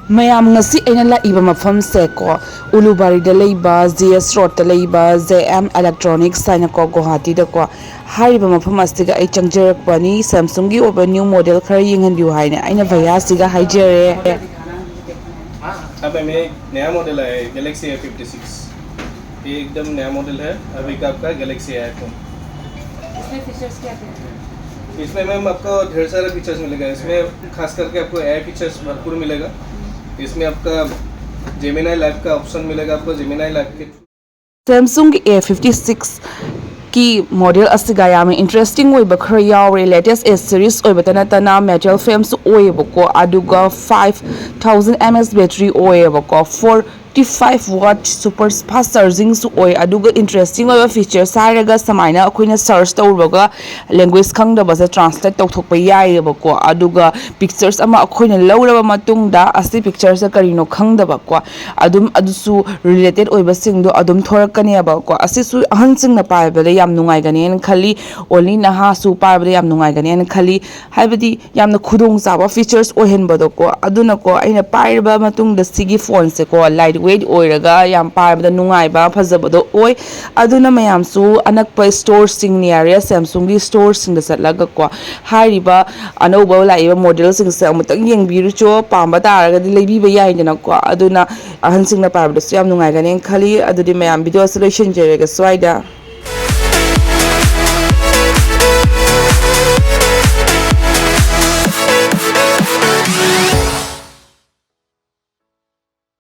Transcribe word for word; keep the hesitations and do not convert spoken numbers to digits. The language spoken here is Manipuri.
ꯃꯌꯥꯝ, ꯉꯁꯤ ꯑꯩꯅ ꯂꯥꯛꯏꯕ ꯃꯐꯝꯁꯦ ꯀꯣ, ꯎꯂꯨꯕꯥꯔꯤꯗ ꯂꯩꯕ, ꯖꯤ ꯑꯦꯁ ꯔꯣꯗꯇ ꯂꯩꯕ, ꯖꯦ ꯑꯦꯝ ꯏꯂꯦꯛꯇ꯭ꯔꯣꯅꯤꯛꯁ ꯍꯥꯏꯅꯀꯣ, ꯒꯨꯋꯥꯍꯥꯇꯤꯗꯀꯣ꯫ ꯍꯥꯏꯔꯤꯕ ꯃꯐꯝ ꯑꯁꯤꯗ ꯑꯩ ꯆꯪꯖꯔꯛꯄꯅꯤ꯫ ꯁꯦꯝꯁꯨꯡꯒꯤ ꯑꯣꯏꯕ ꯅ꯭ꯌꯨ ꯃꯣꯗꯦꯜ ꯈꯔ ꯌꯦꯡꯍꯟꯕꯤꯌꯨ ꯍꯥꯏꯅ ꯑꯩꯅ ꯚꯩꯌꯥꯁꯤꯒ ꯍꯥꯏꯖꯔꯦ꯫ अब हमें एक नया मॉडल आया है, गैलेक्सी ए फिफ्टी सिक्स। ये एकदम नया मॉडल है अभी का आपका गैलेक्सी आईफोन। इसमें फीचर्स क्या क्या है? इसमें मैम आपको ढेर सारा फीचर्स मिलेगा। इसमें खास करके आपको एआई फीचर्स भरपूर मिलेगा। इसमें आपका जेमिनाई लाइव का ऑप्शन मिलेगा आपको। जेमिनाई लाइव के ꯁꯦꯝꯁꯨꯡꯒꯤ ꯑꯦ ꯐꯤꯐꯇꯤ ꯁꯤꯛꯁꯀꯤ ꯃꯣꯗꯦꯜ ꯑꯁꯤꯒ ꯌꯥꯝꯅ ꯏꯟꯇꯔꯦꯁꯇꯤꯡ ꯑꯣꯏꯕ ꯈꯔ ꯌꯥꯎꯔꯦ꯫ ꯂꯦꯇꯦꯁ ꯑꯦ ꯁꯤꯔꯤꯁ ꯑꯣꯏꯕꯇ ꯅꯠꯇꯅ ꯃꯦꯇꯜ ꯐ꯭ꯔꯦꯝꯁꯨ ꯑꯣꯏꯌꯦꯕꯀꯣ, ꯑꯗꯨꯒ ꯐꯥꯏꯚ ꯊꯥꯎꯖꯟ ꯑꯦꯝ ꯑꯦꯁ ꯕꯦꯇ꯭ꯔꯤ ꯑꯣꯏꯌꯦꯕꯀꯣ, ꯐꯣꯔꯇꯤ ꯐꯥꯏꯚ ꯋꯥꯠ ꯁꯨꯄꯔ ꯐꯥꯁ ꯆꯥꯔꯖꯤꯡꯁꯨ ꯑꯣꯏ꯫ ꯑꯗꯨꯒ ꯏꯟꯇꯔꯦꯁꯇꯤꯡ ꯑꯣꯏꯕ ꯐꯤꯆꯔꯁ ꯍꯥꯏꯔꯒ ꯁꯨꯃꯥꯏꯅ ꯑꯩꯈꯣꯏꯅ ꯁꯔꯆ ꯇꯧꯔꯒ ꯂꯦꯡꯒ꯭ꯋꯦꯖ ꯈꯪꯗꯕꯁꯦ ꯇ꯭ꯔꯥꯟꯁꯂꯦꯠ ꯇꯧꯊꯣꯛꯄ ꯌꯥꯏꯌꯦꯕꯀꯣ꯫ ꯑꯗꯨꯒ ꯄꯤꯛꯆꯔꯁ ꯑꯃ ꯑꯩꯈꯣꯏꯅ ꯂꯧꯔꯕ ꯃꯇꯨꯡꯗ ꯑꯁꯤ ꯄꯤꯛꯆꯔꯁꯦ ꯀꯔꯤꯅꯣ ꯈꯪꯗꯕꯀꯣ, ꯑꯗꯨꯝ ꯑꯗꯨꯁꯨ ꯔꯤꯂꯦꯇꯦꯠ ꯑꯣꯏꯕꯁꯤꯡꯗꯣ ꯑꯗꯨꯝ ꯊꯣꯔꯛꯀꯅꯦꯕꯀꯣ꯫ ꯑꯁꯤꯁꯨ ꯑꯍꯟꯁꯤꯡꯅ ꯄꯥꯏꯕꯗ ꯌꯥꯝ ꯅꯨꯡꯉꯥꯏꯒꯅꯦꯅ ꯈꯜꯂꯤ꯫ ꯑꯣꯟꯂꯤ ꯅꯍꯥꯁꯨ ꯄꯥꯏꯕꯗ ꯌꯥꯝ ꯅꯨꯡꯉꯥꯏꯒꯅꯦꯅ ꯈꯜꯂꯤ꯫ ꯍꯥꯏꯕꯗꯤ ꯌꯥꯝꯅ ꯈꯨꯗꯣꯡꯆꯥꯕ ꯐꯤꯆꯔꯁ ꯑꯣꯏꯍꯟꯕꯗꯣꯀꯣ꯫ ꯑꯗꯨꯅꯀꯣ, ꯑꯩꯅ ꯄꯥꯏꯔꯕ ꯃꯇꯨꯡꯗ ꯁꯤꯒꯤ ꯐꯣꯟꯁꯦꯀꯣ, ꯂꯥꯏꯠ ꯋꯦꯠ ꯑꯣꯏꯔꯒ ꯌꯥꯝ ꯄꯥꯏꯕꯗ ꯅꯨꯡꯉꯥꯏꯕ, ꯐꯖꯕꯗꯣ ꯑꯣꯏ꯫ ꯑꯗꯨꯅ ꯃꯌꯥꯝꯁꯨ ꯑꯅꯛꯄ ꯁ꯭ꯇꯣꯔꯁꯤꯡ, ꯅꯤꯌꯔꯦꯁ ꯁꯦꯝꯁꯨꯡꯒꯤ ꯁ꯭ꯇꯣꯔꯁꯤꯡꯗ ꯆꯠꯂꯒꯀꯣ, ꯍꯥꯏꯔꯤꯕ ꯑꯅꯧꯕ ꯂꯥꯛꯏꯕ ꯃꯣꯗꯦꯜꯁꯤꯡꯁꯦ ꯑꯃꯨꯛꯇꯪ ꯌꯦꯡꯕꯤꯔꯨꯆꯣ꯫ ꯄꯥꯝꯕ ꯇꯥꯔꯒꯗꯤ ꯂꯩꯕꯤꯕ ꯌꯥꯏꯗꯅꯀꯣ꯫ ꯑꯗꯨꯅ ꯑꯍꯟꯁꯤꯡꯅ ꯄꯥꯏꯕꯗꯁꯨ ꯌꯥꯝ ꯅꯨꯡꯉꯥꯏꯒꯅꯦꯅ ꯈꯜꯂꯤ꯫ ꯑꯗꯨꯗꯤ ꯃꯌꯥꯝ, ꯚꯤꯗꯤꯑꯣꯁꯦ ꯂꯣꯏꯁꯤꯟꯖꯔꯒꯦ ꯁ꯭ꯋꯥꯏꯗ꯫